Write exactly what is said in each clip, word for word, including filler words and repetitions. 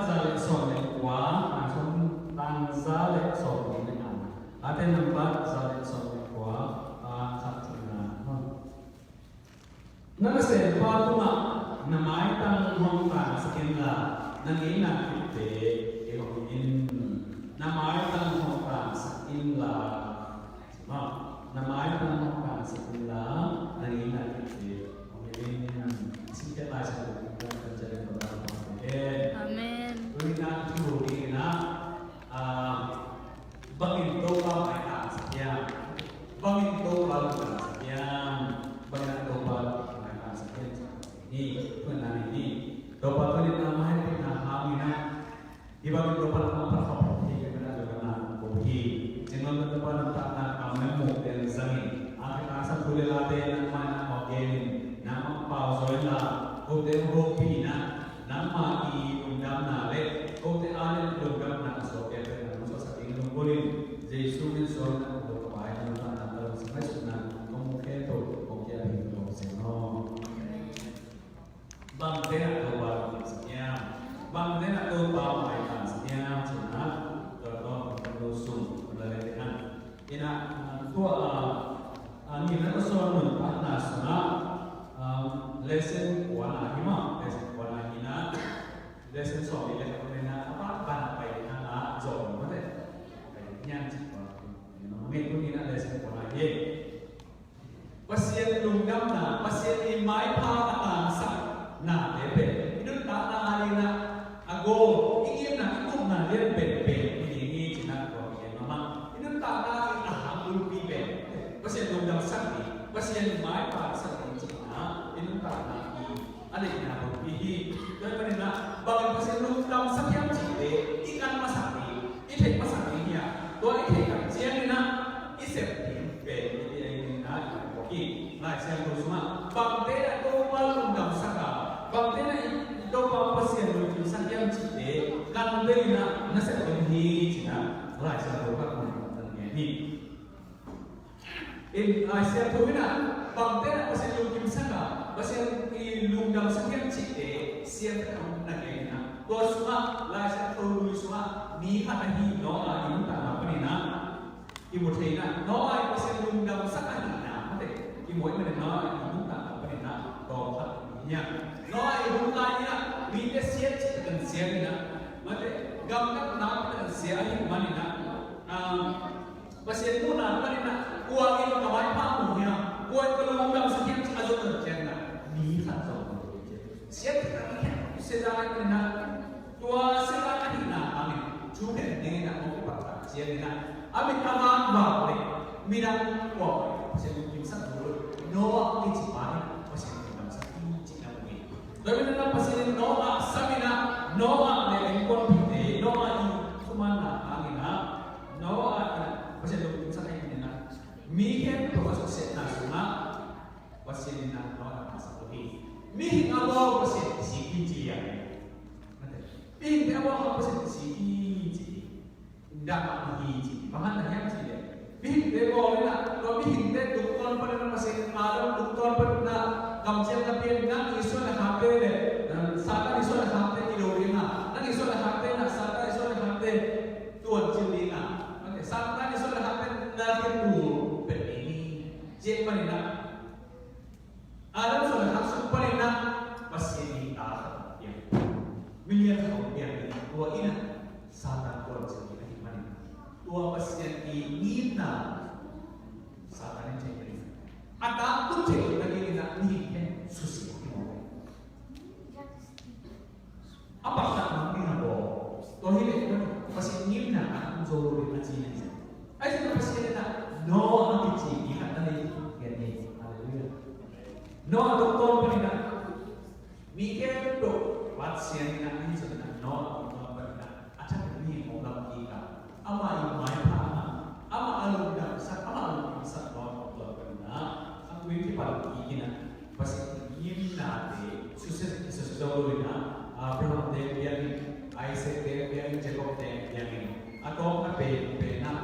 Za le sawm le kua, a, sawm, tang za le sawm le nga. Late nambat za le sawm le kua, a, khat cihna. Na nasempa tungah na maitang hong tangsak inla, na ngeina khit teh hong hi in. Na maitang hong tangsak inla. Na maitang hong tangsak inla, na ngeina khit teh hong hi in. Singkhet Lai Siangtho. Amen. Tuni-in ah i thu ding in ah, ah, bangin Topa maitang sak hiam? Bangin Topa lungdam sak hiam? Bangin Topa maitang sak hiam? Ni, tuni-in ah ni, Topa tuni-in ah mai pina hangin ah, i bangin Topa na mangpha khop hi, i bangin Topa na ko hi. Ciangin Topa na ta na kam na mu den zangin, a kita sa thule late na mai na hok genin, na mangpau zoi la, ko den hok pi na, nangmah i lungdamna le kote a ding lungdamna a suak piakte na hong suaksak ding lunggulhin, Jesu min suang na hong pai na hong na hong sak mai sukna hong mu khempeuh hong kia ding hong seng aw. Bangte na Topa lungdam sak hiam? Bangte na Topa maitan sak hiam? Cihna tua tawh hong lo sung hong la le te hang. Ina, tua, a, a, nina ka suan nuntakna sungah, um, lesson kuana hi mah, lesson kuana hi na, lesson sawm le khat na, a ban ban pai na, a zong mate. Pai nian ci pa. Ina, ngai tu nina lesson kuana hi. Pasian lungdamna, Pasian i maipha a tangsakna te pen i nuntakna a dingin ah a goal, i ngimna, i kupna lian penpen i ding hi cihna tua hi mahmah. I nuntakna i a hang bulpi pen Pasian lungdamsak ding, Pasian maipha sak ding cihna i nuntakna i a deihna bulpi hi. Tua ahih manin ah bangin Pasian lungdamsak hiam cihte i kan masak ding, i theih masak ding hi a, tua i theih tak ciangin ah i sep ding pen i ding hi. Lai Siangtho sungah bangte na Topa lungdamsak a, bangte na i Topa Pasian lungdamsak hiam cihte kan deihna na sep ding hi cihna Lai Siangtho khat mun kan ngen hi. In, a, Siangtho in ah bangte na Pasian lungkimsak a, Pasian i lungdamsak hiam cihte Siangtho in ah na gen in ah, tua sungah Lai Siangtho lui sungah mi khat ahi Noah i nuntakna panin ah kimu thei in ah, Noah i Pasian lungdamsak ahihna mate kimu ahih manin Noah i nuntakna panin ah tawm khat hi a. Noah i hun lai in ah mite siat cih tak an siat in ah, mate gamtatna tak an siat ahih manin ah, um, Pasian muhna panin ah kua in ka maipha mu hiam, kua in ka lungdamsak hiam cih a zong a ciangin ah mi khat zong a lo hi. Siat tak an siat ahih manin ah tua siat ahihna hangin thu khen dingin ah hong kipat tak ciangin ah a mit a vangvang le midang kua Pasian lungkimsak lo, Noah kici pa in Pasian lungdamsak hi cihna mu hi. Tua ahih manin ah Pasian in Noah sam in ah, Noah le a innkuanpihte, Noah i thumanna hangin ah Noah in ah Pasian lungkimsak ahih manin ah mi khempeuh a suksiatna sungah Pasian in ah Noah na masak lo hi. Mihing a bawl Pasian kisik hi ci a, mihingte a bawl Pasian kisik hi ci. Dah mah hi ci. Bang hang na hiam cih leh mihingte bawl in ah, tua mihingte tungtawn panin ah Pasian in Adam tungtawn panin ah kamciam na pia in, nang i suan le hakte le, eh, Satan i suan le hakte kilo ding a, nang i suan le hakte in ah Satan i suan le hakte tuancil ding a, Satan i suan le hakte na khetul pen ding hi. Ciang panin ah Adam suan le hak sung panin ah Pasian in ta khat hong piang, milian khat hong piang in, tua in ah Satan tuancil ding ahih manin ah tua Pasian i ngimna Satan in thei ding, a tangtun thei ding a dingin ah mihing khen susia hi mawk. A paktat nang ding a bawl. Tua hi leh Pasian ngimna a tung zo lo ding a ci hi. Ahi zongin Pasian in ah Noah a kici mi khat na nei gen hi. Halleluiah. Noah tungtawn panin ah mi khempeuh Pasian in ah, ahi zongin ah Noah tungtawn panin ah a thak mi hong lam kik a, amah i maipha, amah a lungdamsak, amah a lungdamsak Noah tungtawn panin ah a kui kipan kik in ah Pasian ngimnate susia, susia zo lo in ah, Abraham te piang in, Isaac te piang in, Jacob te piang in, a tawpna pen pen ah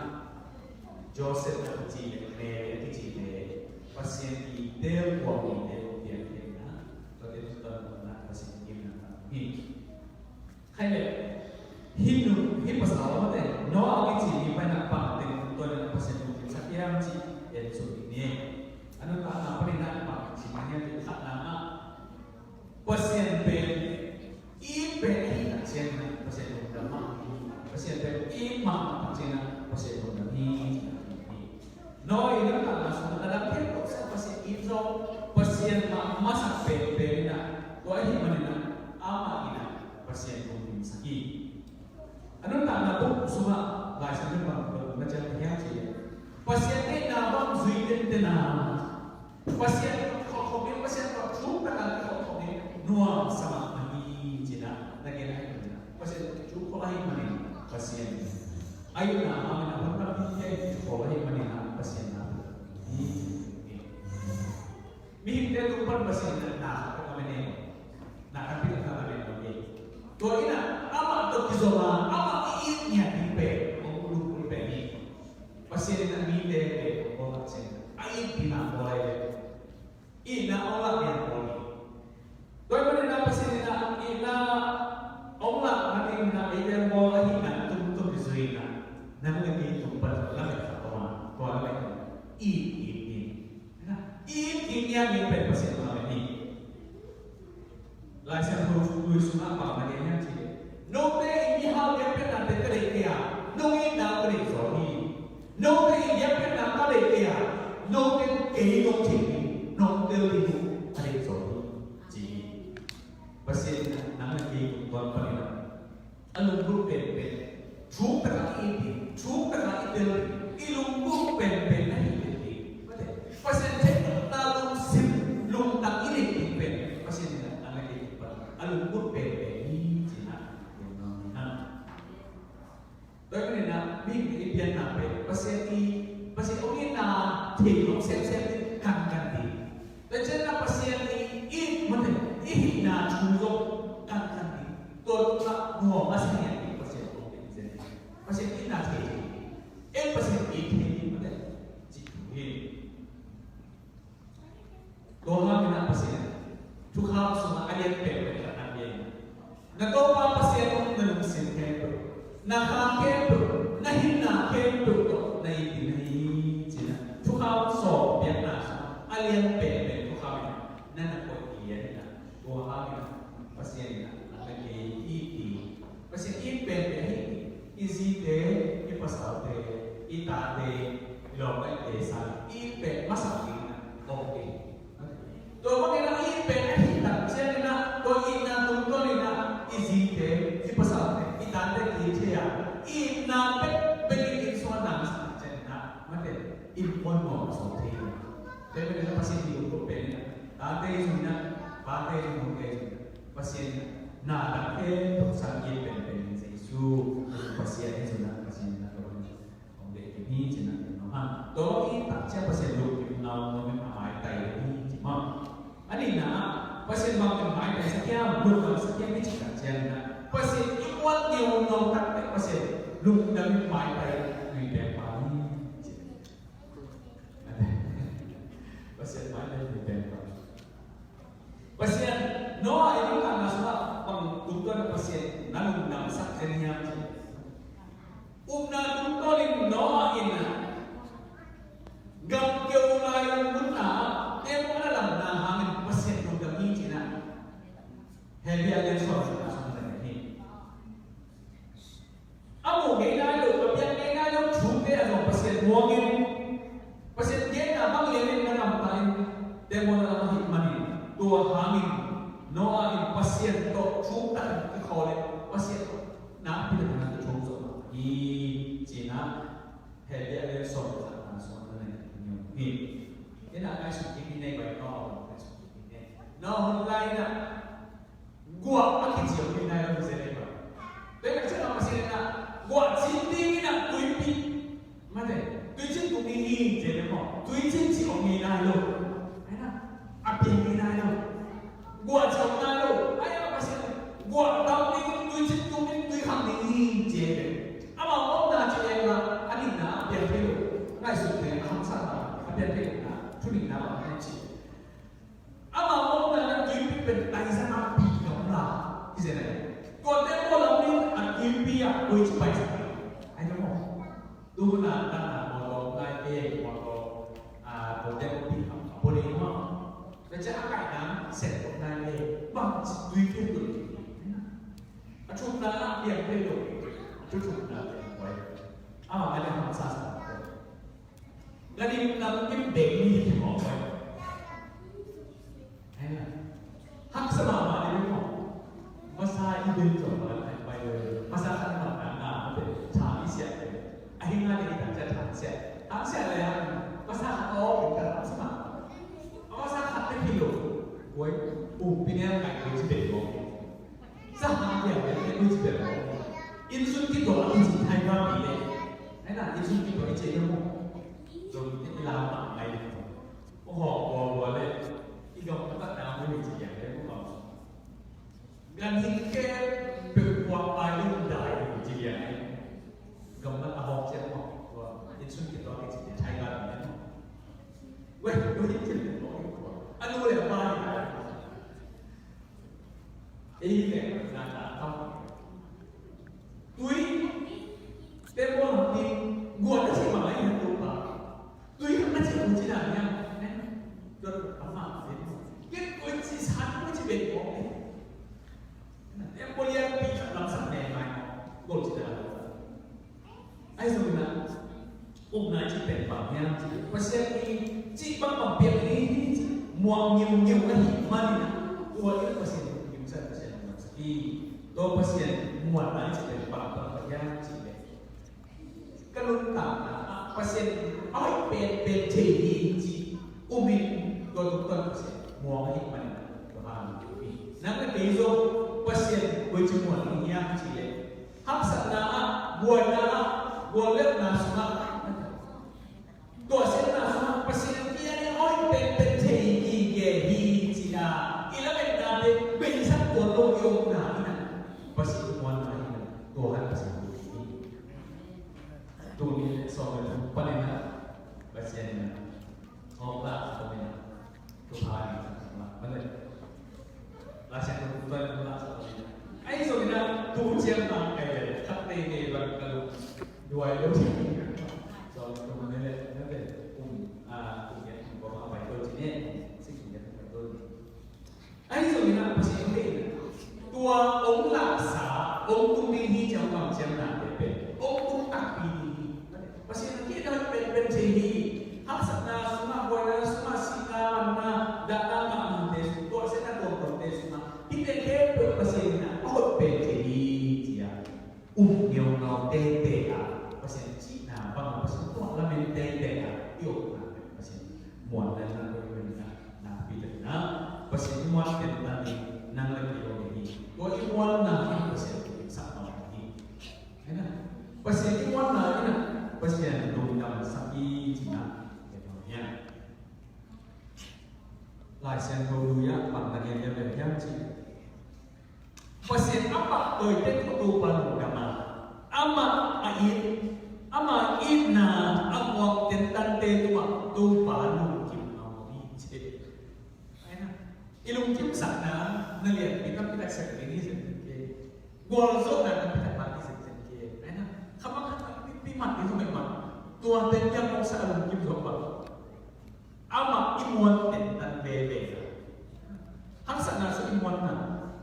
Joseph a kici le Mary a kici le Pasian i teelkua mite piang in ah, tua te tungtawn panin ah Pasian ngimna hi. Khai le Hih nu, hih pasal a mate, Noah a kici mi pen a bang teng tungtawn in Pasian hong dimsak hiam cih en suk ding hi. A nuntakna panin a bang ci mah hiam cih leh, khatna ah Pasian pen it pen ahih tak ciangin Pasian lungdam mah hi. Pasian pen it mah tak ciangin Pasian lungdam hi. Noah in a nuntakna sungah na dang khempeuh sungah Pasian it zong, Pasian mah masak penpen in a, tua ahih manin a, amah in a Pasian hong dimsak hi. A nuntakna bung sungah Lai Siangtho bang, bang na ciang hiam cih leh, Pasian deihna bang zui tenten a, Pasian khawkhawm in, Pasian tawh thuk takin kikhawkhawm in nuamsa mahmah hi ci-in a, na gen ahih manin a, Pasian tawh thuk khawm ahih manin Pasian a itna hangin a hong lam hi, a it khawm ahih manin a Pasian na hi. Mihingte tung pan Pasian in a na khat peuh a mah nei, na khat peuh a mah nei lo hi. Tua in a, amah tawh kizom a, amah i it ngiat ding pen hong lungkul pen hi. Pasian in a mite pen hong bawl tak ciangin a, a itpihna bawl lai ve. Itna hong lak ngiat bawl hi. Tua ahih manin a Pasian in a itna hong lak nading in a eite hong bawl ahihna tung tawh kizui in a, nang le kei tung pan lamet khat om a, tua lamet in a it, it ni. It kik ngiat ding pen Pasian lamet hi. Lai Siangtho Lui sungah bang na gen hiam cih leh, note i mihau biakpiaknate ka deih kei a, nong itna ka deih zaw hi. Note i biakpiakna ka deih kei a, note kei nong theih ding, nong tel ding uh ka deih zaw hi, ci hi. Pasian in a nang le kei tungtawn panin a, a lunggulh penpen, thuk takin i it ding, thuk takin i tel ding, i lunggulh penpen na hi ding. Pasian theihna lungsim, lungtang i neih ding pen Pasian in a nang le kei tungtawn a lunggulh penpen hi ci-in a gen nuam hi hang. Tua ahih manin a, mihingte i pianna pen Pasian i, Pasian hong itna thei nuam semsem ding kankan ding. Tua ciangin a Pasian i it mate, i hihna thu zong kankan ding. Tua tungah nuam a sa ngiat ding Pasian hong it zen. Pasian itna thei ding. En Pasian it thei ding mate, cih thu hi. Tua hangin a Pasian thukham sungah a lian penpen khat na pia in, na Topa Pasian hong na lungsim khempeuh, na kham khempeuh, na hinna khempeuh tawh na it ding hi ci-in a, thukham sawm piakna sungah a lian penpen thukham in a, na na koih lian in a, tua hangin a Pasian in a nang le kei i it ding. Pasian it penpen hi. I zite, i pasalte, i tate, i lawmte i sang i it pen masak ding in a, okay. Tua bangin a it pen ahih tak ciangin a, tua itna tungtawn in a, i zite, i pasalte, i tate ki thei a, itna bekbek in inn sungah na masak ciangin a, mate, inn puan nuam a suak thei hi. Tua ahih manin a Pasian i lungkul pen in a, tate i zui in a, pate i zui in a, Pasian in a, na dang khempeuh sang it penpen in Jesu, Pasian i zui in a, Pasian in a, tua bangin hong deih ding hi ci-in a gen nuam hang. Tua i tak ciang Pasian lungkim ngau ngau in a maitai ding hi ci maw. A nihna ah, Pasian bangin maitaisak hiam, lungdamsak hiam i cih tak ciangin a, Pasian i muat ngeungau tak teh Pasian lungdam in maitai nui pek pa hi ci. Pasian maitai nui pek pa. Pasian, Noah i nuntakna sungah bang tungtawn a Pasian na lungdamsak zen hiam cih leh, upna tungtawn in Noah in a gamkeu lailung munna ah tembawlna lamna hangin Pasian lungdam hi ci-in a, Hebru a lian sawm na sung na hi. A muh ngei nai lo, a piak ngei nai lo thute ah zong Pasian muang in, Pasian genna bang lian in na gamta in, tembawlna lam ahih manin, tua hangin Noah in Pasian tawh thuk takin kikhawl in, Pasian tawh nakpi takin na kithum zo hi ci-in a, Hebru a lian sawm na sung na hi. Ina ngaihsut kik ni nei bai Noah, ngaihsut kik ni nei. Noah hun lai in a guah a kici om hi nai lo hi zen ei maw. Tua hi tak ciangin Pasian in a guah cin ding in a tuipi, mate, tuicin tung ding hi ci ei maw. Tuicin ci om hi nai lo. Ahi na, a piang hi nai lo. Guah ci om nai lo. Ahi na Pasian in guah tam ding, tuicin tung ding, tui khang ding hi ci ei. Amau omna ci ei la, a nihna a piang thei lo. Ngaihsut thei, a hamsatna a piang thei lo na, thu nihna bang hi ci. Amau omna na tuipi pen Taizang a pi gamla hi zen ei. Tuate pua lam ding a tuipi a Ui, ci pai sa. Ai na mo. Tu na ta na mo to ngai ke mo to. A to te mo pi ha. Bo ni mo. Na ca a kai na sen to ngai ke. Bang ci tui ke tu. A cuk na a piang ke tu. A cuk cuk na ke. Oi. A ma ne ham sa sa. Gadim nam kim beng ni ki mo oi. Haksa mahmah ding maw. Masa i bel zong mah lai pai lo. Masa khat mah na na mah te. Thang i siah te. A hing a ding i tak cia thang siah. Thang siah le a. Masa khat aw bel ka haksa mahmah. Masa khat te hi lo. Wai. U pi ne kai ko ci bel lo. Sa hang dia bel ko ci bel lo. Inn sung ki to a ki ci thai ba pi le. Ai na inn sung ki to i ci lo. Zong te i la ma ngai le. Oho, bua bua le, i gam ka tak na mu ni ci liang le mu gam. Gan hing ke, pe kua pai le mu dai ni ci liang le. Gam na a hong cia mo, tua, in sun ki tua ki ci liang, chai gam ni mo. Weh, weh, ci liang mo, tua. Anu le a pai ni. Ei le, na ta tam. Tui, te mo lam ni, gua na ci ma lai na tu pa. Tui khat na ci kong ci dan hiam. Tuat a ma pen. Ken koi ci san koi ci ben kong. Em ko lian pi khat lam sak ne mai. Kong ci dan. Ai zong na. Uk na ci pen bang hiam ci. Pasian i ci bang bang piak ni ci. Muang ngiu ngiu na hi man na. Tua i Pasian ngiu sa Pasian ngiu sa i. Tua Pasian muan na ci pen bang bang hiam ci pen. Ka nuntakna ah Pasian a hoih penpen thei hi ci um in tua tuk tuan Pasian muang ahih manin tua hang hi. Nang le kei zong Pasian koici muan ding hiam cih leh haksatna ah, buaina ah, guallelhna sungah, tuahsiatna sungah Pasian kiang in a hoih penpen thei hi, gel hi ci-a i lametnate beisak tuan lo i omna in ah Pasian muanna in ah tua han Pasian hi. Tuni le sawm le thum panin ah Pasian in ah hong lak sa panin ah thupha ding sa panin ah. Mane. Lak sa thum panin ah hong lak sa panin ah. Ahi zongin ah tu ciang na kai le khat nei nei bang ka lung duai lo. Sawm le thum mane le mane kum a kum ya kum ko a pai to ci ne. Sik kum ya kum pai to ci. Ahi zongin ah Pasian hong deih in ah tua hong laksa, hong tung ding hi ci-a hong kamciamnate pen hong tung takpi ding hi. Pasian a kihdan penpen thei hi. Haksatna sungah, buaina sungah, sihna, manna, dahna, ngahmante sung, tuahsiatna tuamtuamte sungah hihte khempeuh Pasian in ah a hoih pen thei hi ci-a um ngeungau teitei a, Pasian cihna bang a, Pasian tua lamen teitei a i omna pen Pasian muan dan na ko i pen na. Nakpi takin ah Pasian i muan tentan in nang le kei hong hi. Tua i muanna in Pasian sak mawk hi. Ahi na, Pasian i muanna in ah Pasian lungdamsak hi cihna. Kei hong hi a. Lai Siangtho lui ah bang na ngen hiam le hiam cih. Pasian a pahtawi teng khawh Topa lungdam a, amah a it, ama itna a muak tentante tungah Topa lungkim a om hi ci. Ahi na, i lungkimsakna na lianpi tampi tak sek ding hi zen zen ke. Gualzawhna tampi tak bang hi zen zen ke. Ahi na, kha bang khat pi mat ding zong mah, tua teng kiang mawksak a lungkim zawh bang. Amah i muan tentan veve a, haksatna sung i muanna,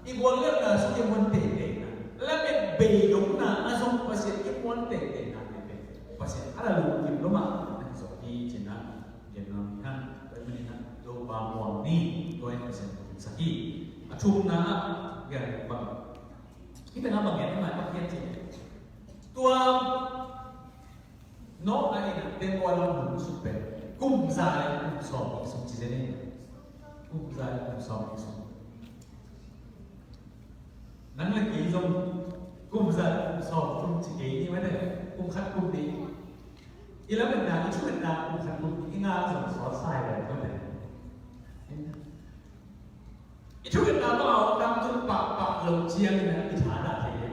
i guallelhna sung i muan teitei na, lamet beidongna a zong Pasian i muan teitei na veve. Pasian a la lungkim lo mah na hi zawh hi cihna. Gen lo ni hang, tua i manin ah Topa muang ni, tua in Pasian lungkimsak hi. A thumna ah gen bang, hih tengah bang gen hi mai bang hiam cih leh tua Noah in ah tengkua lam hun suk pen kum za le kum sawm nih sung ci zen in. Kum za le kum sawm nih sung. Nang le kei zong kum za le kum sawm kum ci kei ni mah te. Kum khat kum nih i lametna i thumetna kum khat kum nih i ngal zong sawt sai le mah te. I thumetna bang a om dang tun pahpah lo ciangin ah i thadah thei le.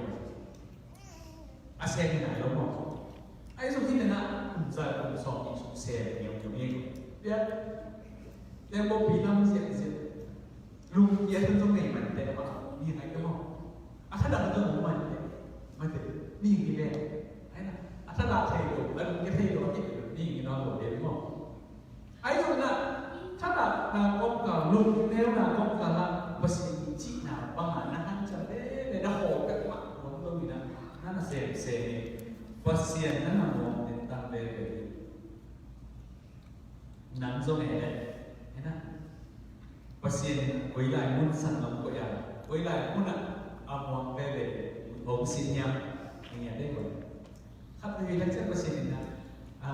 A sem hi nai lo maw? Ahi zong hih tena kum za kum sawm nih sung sem ngiau ngiau hi. Bia, leng bawpi nam ziahziah lungkia zong zong nei man teh maw? Mi hai ka maw? A thadang zong om man teh. Man teh. Mi hi se ni, Pasian na na muang den tang veve. Nang zong e le, e na. Pasian in koi lai mun san nong koi a, koi lai mun a, a muang veve, hong sin hiam, eng e le koi. Khat veve le cian Pasian in a, a,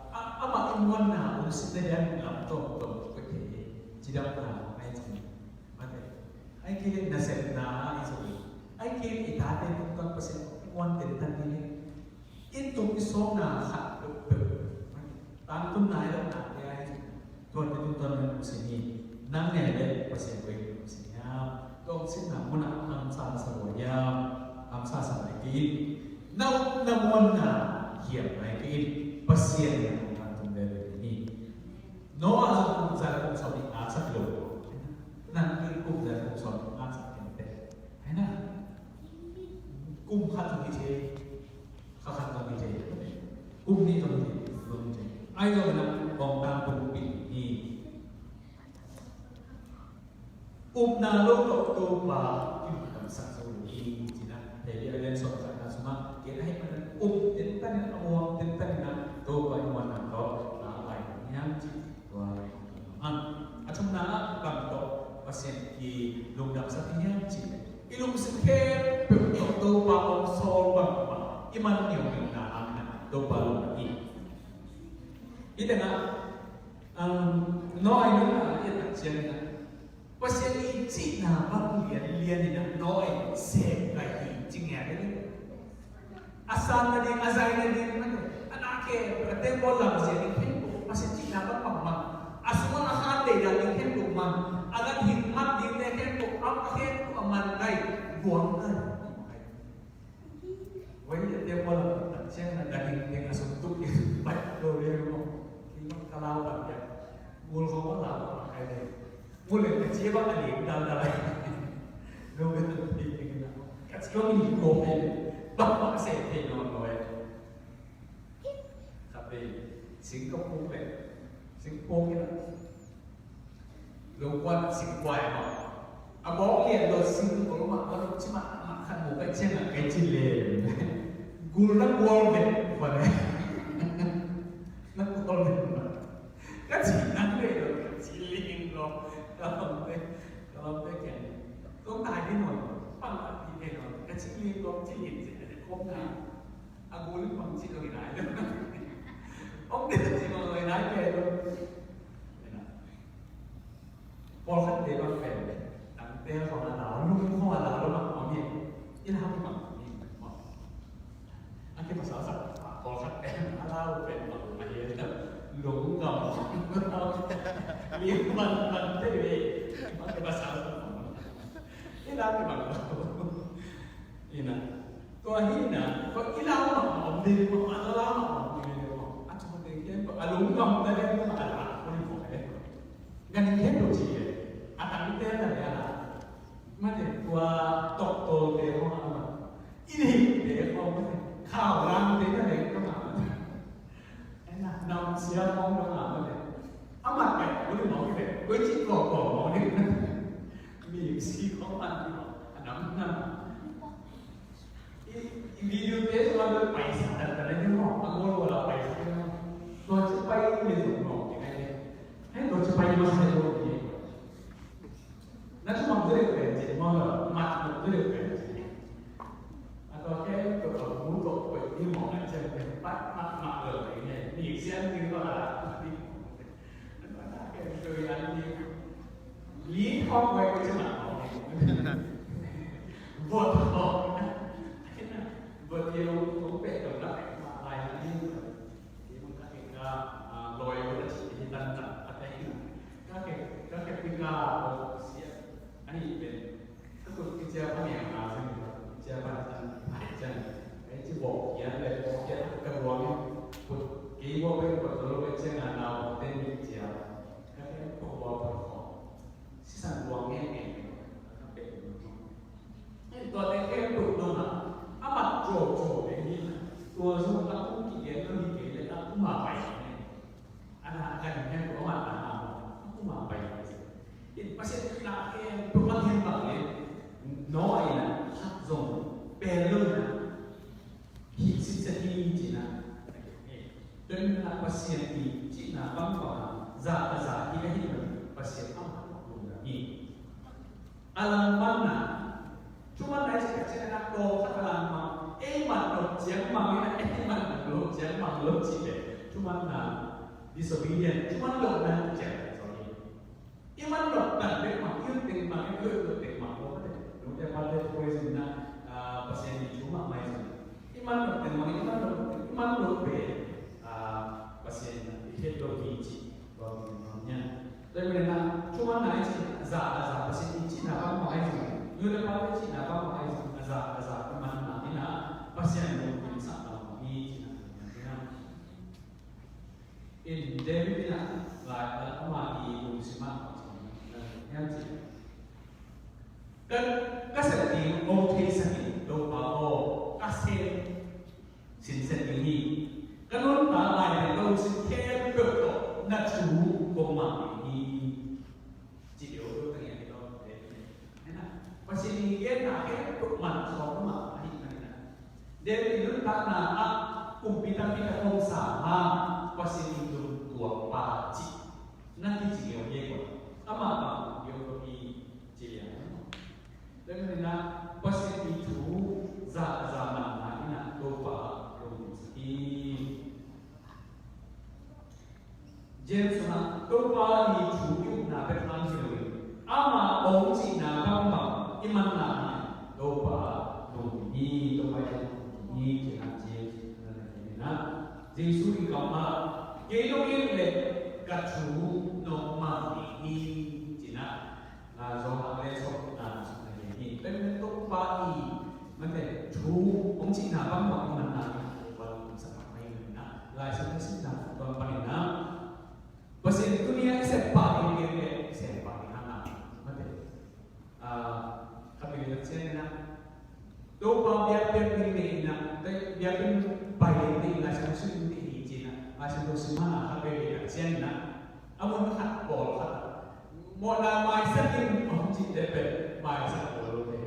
a, amah i muanna, hong sin na hiam lam tawm tawm koi thei, cidamna, ai cin. Mate. Ai kei le nasepna, i zong. Ai kei le i tate tungtang Pasian, i muan den tang ni le. I tung i sawmna khat peuhpeuh. Tangtun nai lo nate ai. Tuate tungtawn nai lo sini. Nang ne le Pasian ko i tung sini a. Tong sin na muna hamsa sa lo ya. Hamsa sa nai ki. Na, na muanna hiam nai ki. Pasian na tungtawn tun le le ni. Noah zong kum za kum sawm ni ngaksak lo. Nang ki kum za kum sawm ni ngaksak kei te. Hai na. Kum khat zong hi thei. Kha khat zong hi thei. Kum nih zong hi thei. Zong hi thei. Ai zong na kong tang pumpi hi. Upna lo tawh Topa i damsak zo hi. Cina. Thei hi a lian sawm khat na suma. Kei na hei manan up ten tanin a muang ten tanin a Topa i muanna tawh. Na lai niam ci. Tua hi. A thumna ah bang tawh Pasian i lungdamsak hi hiam cih leh, i lungsim khempeuh tawh Topa hong sawl bangmah i man niauhniauna hangin ah Topa lungdam hi. Hih tengah, um, Noah i nuntakna i et tak ciangin ah Pasian i cihna bang lianlian in ah Noah in sem ngai hi ci ngiat hi. A san nading, a zai nading, a na khempeuh, a tembaw lamzia ding khempeuh, Pasian cihna bang bangmah. A sungah a khan deihdan ding khempeuh man, a ganhing mat dingte khempeuh, a khempeuh a man ngai, guang ngai. Wai a tembaw lam tak ciang na ganhing ding a sung tuk ding, bai lo le mo. King bang ka lau bang ya. Gul khong bang lau bang kai ding. Mu leng ka cia bang a lim dal dal lai. Lo ka tuk pi pi na. Ka cia bang lim ko pi. Bang bang se pi no no e. Ka pi. Sing ko puk leng. Sing puk ina. Lo kuan sing kuai ma. A bawk lian lo sing ko lo ma. Ko lo ci ma ma khan mu ka cia na ka ci le. Gul na kual vet kuan e. Na kual vet kuan. Ka ci nang ve lo, ka ci ling lo. Ka lam ve, ka lam ve ken. Kong tai di noi, pang a di ken noi. Ka ci ling lo, ci ling ci, ka ci kong tai. A gu ling pang ci lo i nai lo. Ong di ci lo i nai ken lo. Pawlkhatte bang pen, tangte khawng a lau, lum khawng a lau lo bang om hi. I lau bang om hi. A kipasal sak, pawlkhat pen a lau pen bang om hi. Lungdam. Lim man man te ve. A kipasal sak. I lau bang om. Ina. Tua hi na, tua i lau mah om ding maw, a tua lau mah om ding maw. A tua ding ken tua a lungdam na len tua a lau tua ni maw e. Gan ken tua ci e. A tang te na le a lau. Mate tua tok tol te maw a lau. I lim te maw mate. Khau lam te na le tua maw mate. Ena, nam sia mong dong a mate. Amat pai, uli mong ite. Ui ci ko ko mong ite. Mi si ko man di mong. Anam nam. I, i video te so ando paisa dan dan ni mong. Angol wala paisa ni mong. Tua ci pai ni mong. Hai tua ci pai ni mong. Na thuman deuh pen ci maw, mat deuh pen ci. A tua khempeuh a mu tawh koih ding mawh a ciang pen pat mahmah lo ding hi. Mi siam ding tawh a lak ding. A tua khempeuh i an ding. Li thawk koih ci mah mawh ding. Vot thawk. Vot i lo, lo peh lo lak mah lai na ding. Kei bang ka kei ka, ah, lawyer ka ci hi tan ta, a te hi. Ka kei, ka kei pi ka, oh, sia. Ahi pen. Ka kut ki cia pa ngiang a sin, ki cia pa tan, ai chan. Ai ci bok kia le, bok kia ka ruang. Kut ki bok pe ko to lo pe cia nga na bok te ni cia. Ka kei ko bok ko. Sisan ruang nge nge. Ka pe. Tuate khempeuh nong a, a mat cawcawh ve hi. Tua zong a kum kigen lo hi kei leh a kum a pai hi. A na a kan hi khempeuh a mat a na a kum a pai hi. Pasian in a khempeuh a khempeuh leh Noah in a khat zong pel lo in a Thumanna. Thumanna i cih tak ciangin a tawm khat a lang mang, ei man nop ciang mang in a, ei man nop lo ciang mang lo cih leh thumanna, disobedient, thuman lohna i cih ciang, sorry. I man nop tan bek mang, i ut teng mang, i ut teng mang lo mate. Nungte pate thu mai zong in a, ah, Pasian i thu mah mai zong. I man nop teng mang, i man nop teng, i man nop pen, ah, Pasian in a i het lo hi cih. Tua hi manin a, thumanna i cih a za, a za Pasian i cihna bangmah ahi zong, nu le pate cihna bangmah ahi zong, a za, a za i manna in a Pasian lungkimsakna hi cihna hi manin a. In David in a, lai, a, ama i lungsim ah bang ci hiam cih leh, ka, ka sep ding hong theisak in, Topa aw, ka sep sinsen ding hi. Ka nuntak lai le ka lungsim khempeuh tawh na thu kong mang ding hi. Ci deuh deuh ka ngiat hi lo, Pasian i genna khempeuh man sawm mah ahi manin a, David i nuntakna ah kumpi tampi tak om sam hang, Pasian i lungtuak pa cih na kici ngeu hi kua. Amah bang ngeu hi ci liang. Tua hi manin a, Pasian i thu za, za manna in a Topa lungkimsak hi. James sungah, Topa i thu i upna bek hang hi loin, ama hong cihna bangbang i manna in a Topa lungkim hi, Topa i lungkim hi, ci-in a James na na hi manin a, Jesu i kammal, kei nong it leh ka thu nong mang ding hi, ci-in a, a, Johan le sawm na sung na hi hi. Pen Topa i, mate, thu hong cihna bangbang i manna in a Topa lungkimsak mahmah hi manin a, Lai Siangtho simna tua panin a, Pasian tuni a i sep pah ding, i sep pah ding hang a, mate. Ah, khat vei tak ciangin a, Topa biakpiak ding nei in a, biakinn pai ding nei in a, Lai Siangtho sim ding nei hi ci-in a, Lai Siangtho sim hang a khat vei tak ciangin a, a mun khat pawl khat, mawhna maisak in hong cih leh pen maisak lo lo te,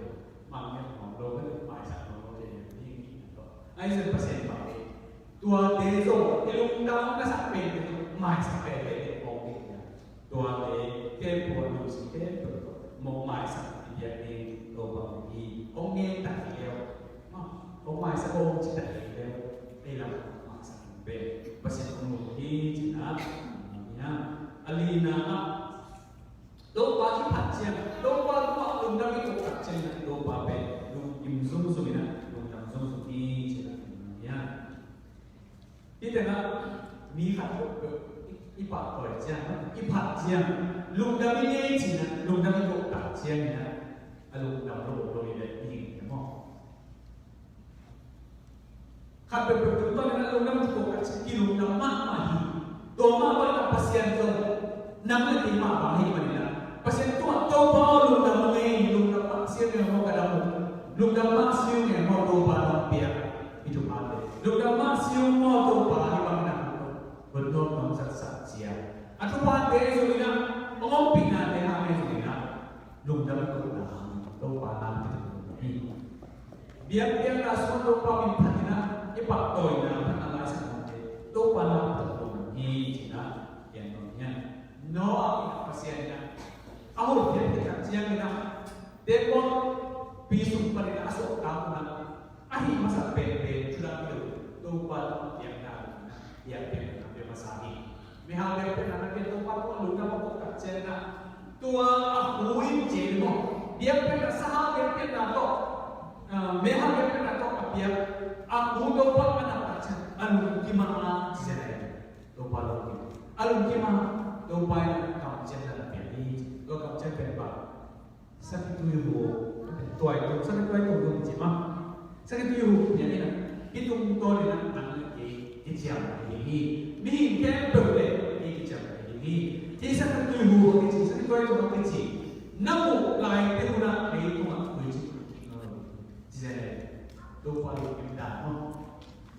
mang ngiat lo lo te, maisak lo lo te, ding hi na tawh. Ahi zong Pasian pai ding. Tuate zong i lungdam na sak pen te zong maisak pen te hong ding hi a. Tuate khempeuh a lungsim khempeuh tawh mawh maisak i biak ding Topa hi. Hong ngen tak hi leh, hong maisak hong ci tak hi leh, ei lam maisak pen Pasian hong lung hi ci-in a, a lina ah Topa i phat ciang, Topa tungah lungdam i kok tak ciangin a Topa pen lungkim zungzung in a, lungdam zungzung hi ci-in a, hi tengah mi khat peuhpeuh i, i pahtawi ciang, i phat ciang, lungdam i ngei ci-in a, lungdam i kok tak ciangin a, a lungdam lo lo i leh i hing hi maw? Khat peuhpeuh tungtawn in a lungdam i kok tak ciang kilungdam mahmah hi. Tua mah bangin a Pasian zong nang le kei mah bang hi manin a, Pasian tungah Topa aw lungdam ung ei, lungdam mah si ung ei maw ka dam uh. Lungdam mah si ung ei maw Topa nong piak i thuphate. Lungdam mah si ung maw Topa hih bangin a hun nuam nong zatsak ciang. A thuphate zong in a, hong ompihnate hang ei zong in a, lungdam i kotna hang Topa nang tawh hi. Biakpiakna sungah Topa min phat in a, i pahtawina phat a Lai Siangtho te Topa nang tawh hi ci-in a, pian nuam hi hang. Noah in a Pasian in a, a hong piak tak ciangin a, teembaw pi sung panin a suahtak un a, a hih masa penpen thu lam hi lo, Topa tawh a piakna, biakpiakna pia masa hi. Meihal biakpiakna na pia Topa tawh lungdam a kok tak ciangin a, tua a hu in ci maw, biakpiakna, sahang biakpiakna tawh, ah, meihal biakpiakna tawh a piak a hu Topa a nap tak ciang a lungkim a, ci zen a hi. Topa lungkim a, lungkim a, Topa in a kamciam na na pia hi. Tua kamciam pen bang? Sakhituihu, tuaitung, sakhituitung tung ci mah. Sakhituihu pen in a, hih tungtawn in a nang le kei kiciam ding hi. Mihing khempeuh le kei kiciam ding hi. Hih sakhituihu a kici, sakhituitung a kici, na muh laite hun ah leitungah tuici kik nawn lo hi. Ci zen leh Topa lungkim dan maw?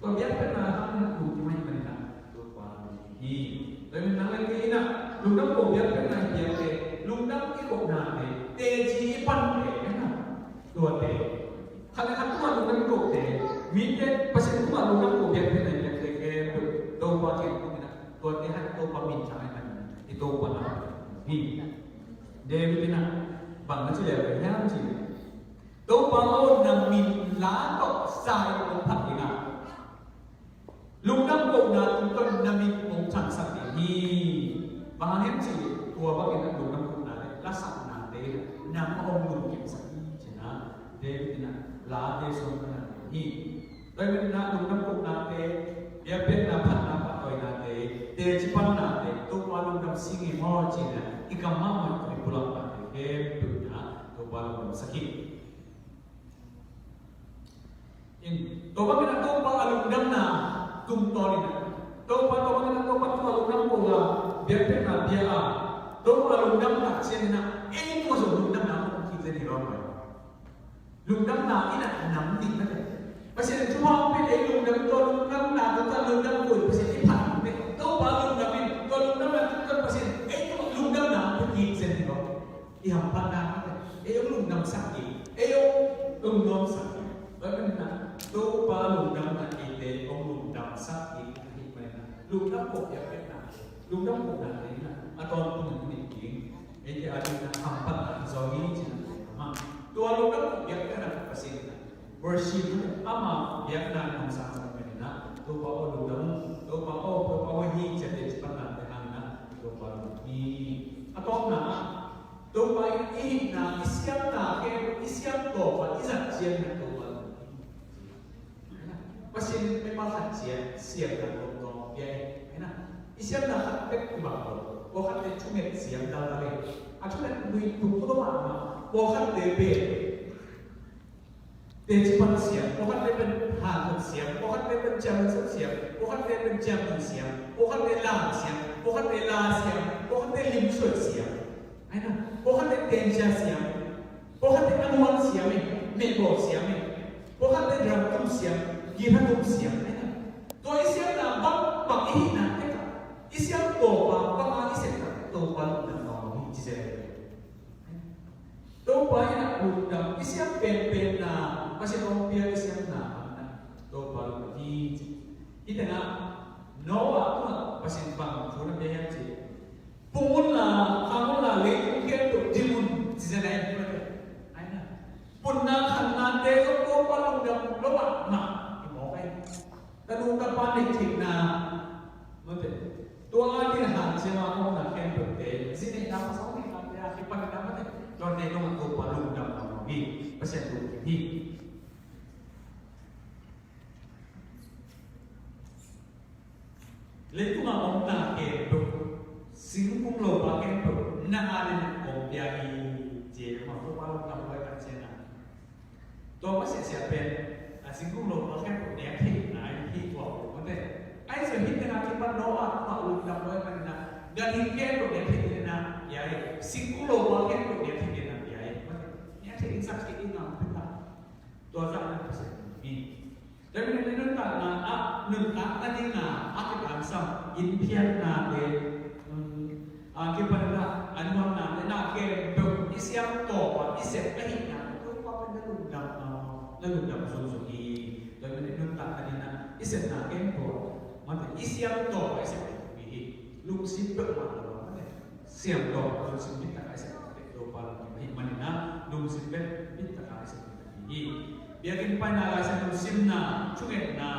Tua biakpiakna hang in a lungkim ahih manin a Topa lungkim hi. Tua ahih manin nang le kei in a lungdam ko biakpiakna i piakte, lungdam i konate, teci i pante, tuate, khat le khat tungah lungdam i kote, mite Pasian tungah lungdam ko biakpiakna i piakte khempeuh Topa kiang tung in a, tuate hang Topa min thang ahih manin i Topa na hi. David in a bang na ci Hiam ci. Topa aw, na min la tawh sa in hong phat ding a, lungdam kohna tungtawn na min hong thangsak ding hi. Bang hang hiam cih leh tua bangin a lungdam kohna le lasaknate in a nang hong lungkimsak hi ci-in a David in a Late sung ah na gen hi. Tua ahih manin a lungdam kohnate, biakpiakna, phatna, pahtawinate, teci pannate, Topa lungdam sing hi maw ci-in a i kam mahmah tawh i pulaknate khempeuh in a Topa lungdamsak hi. In, tua bangin a Topa a lungdamna tungtawn in a, Topa, tua bangin a Topa tua lungdam ko a, biakpiakna bia a, Topa lungdam tak ciangin a, ei tua zong lungdamna hong kik zen hi lo mai. Lungdamna in a nam ding mate. Pasian in thupha hong pia ei lungdam, tua lungdamna tungtawn lungdam ko in Pasian i phat mate. Topa lungdam in, tua lungdamna tungtawn Pasian ei tua lungdamna hong kik zen hi lo. I hamphatna mate, ei hong lungdamsak hi, ei hong lungdamsak hi. Tua ahih manin a Topa lungdamna eite hong lungdamsak hi ahih manin a lungdam kohna, biakpiakna, lungdam kohnate in a, a tawntung in i neih ding, eite a dingin a hamphatna hi zaw hi ci-in a, tua lungdam kohna, biakpiakna Pasian in a worship, ama biakna in hong sang ahih manin a, Topa aw lungdam, Topa aw, Topa aw hi ci-a teci pannate hangin a Topa lungdam hi. A tawpna ah Topa in i hihna, i siamna khempeuh, i siam tawp a i zat ciangin a Topa lungdam hi. Pasian in mimal khat ciat siamna tawmtawm pia hi. Hi na, i siamna khat bek kibang lo. Pawlkhatte thunget siam daldal hi. A thunget nui tuk tuk mahmah. Pawlkhatte pen teci pan siam, pawlkhatte pen hanthot siam, pawlkhatte pen ciangin sep siam, pawlkhatte pen ciangin siam, pawlkhatte lam siam, pawlkhatte la siam, pawlkhatte limsuat siam. Hi na, pawlkhatte tensia siam, pawlkhatte a nuan siam hi, mehbawl siam hi, pawlkhatte drum tum siam, guitar tum siam. Hi na, tua i siamna bangbang i hihna tekah i siam tawp a bang a i sep tak Topa lungdam nawn lo hi ci zel. Topa in a lungdam, i siam penpenna, Pasian hong pia i siamna, Topa lungdam hi ci. Hih tengah Noah tungah Pasian bang thu na pia hiam cih leh, pung unla, khang unla, leitung khempeuh dim un ci zen ahi hi mate. Hi na, punna khanna te zong Topa lungdam lo mahmah hi mawk ahi. Tanu tapa neih theihna mate. Tua a ding a hanciam a omna khempeuhte, zi neihna, pasal neihna te a kipan na mate. Tua neih dongah Topa lungdam nawn lo hi. Pasian lungkim hi. Leitungah omna khempeuh, singkung lopa khempeuh, na adingin kong pia hi, ci-in a Topa lungdam lo hi tak ciangin a. Tua masiahsiah pen a singkung lopa khempeuh nek theihna hi tua mate. Ahi zong hih tengah kipan Noah tungah lungdam lo hi manin a, ganhing khempeuh nek theihna pia hi, singkung lopa khempeuh nek theihna pia hi mate. Nek theih ding sak theih ding a om peuh a, tua zah na Pasian hi. Tua ahih manin nuntakna ah, nuntakna ding a, a kitangsam, inn phiatnate, um, a kipan a, a nuamnate, na khempeuh i siam tawp a i sep ahihna, Topa pen na lungdam, uh, na lungdam zungzung hi. Tua ahih manin nuntakna ding a, i sepna khempeuh, mate, i siam tawp a i sep hi hi. Lungsim peuhmah lo, mate. Siam tawh lungsim bit tak a i sep tak Topa lungkim ahih manin a, lungsim bit tak a i sep tak hi. Biakinn paina, Lai Siangtho simna, thungetna,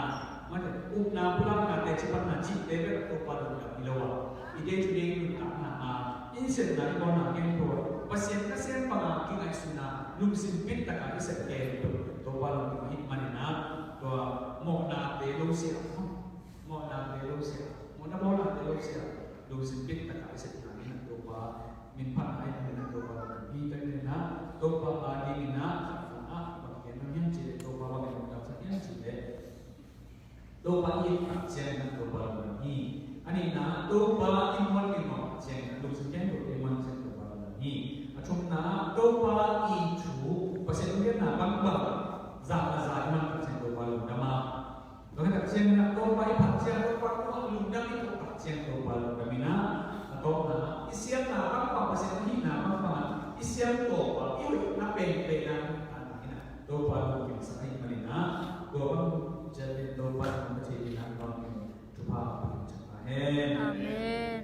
mate, upna, pulakna, teci panna cihte bek Topa lungdam hi lo a, i day to day nuntakna ah, i sepna, i bawlna khempeuh ah Pasian nasem bang a kingaihsun a, lungsim bit tak a i sep khempeuh Topa lungkim ahih manin a, tua mawhnate lo sia, mawhnate lo sia, mawhna bawlnate lo sia, lungsim bit tak a i sepna in a Topa min phat a, i min a Topa min pi tak in a, Topa a ding in a, khatna ah bang gen nuam hiam cih leh, Topa bang in lungdamsak hiam cih leh, Topa i it tak ciangin a Topa lungdam hi. A nihna, Topa i muan ding mawk tak ciangin a lungsim khempeuh i muan ciang Topa lungdam hi. A thumna, Topa i thu, Pasian thugenna bangbang za a za i man tak ciang Topa lungdam a, tua hi tak ciangin a Topa i phat ciang, Topa tungah lungdam i tuak tak ciang Topa lungdam in a, a tawpna, i siamna bangbang, Pasian a hihna bangbang a i siam tawp a, i hoihna penpen a, a na in a Topa lungkimsak ahih manin a, tua bang ciat in Topa in hong ka thei in a, bang in thupha a pia in ciat ta hen. Amen.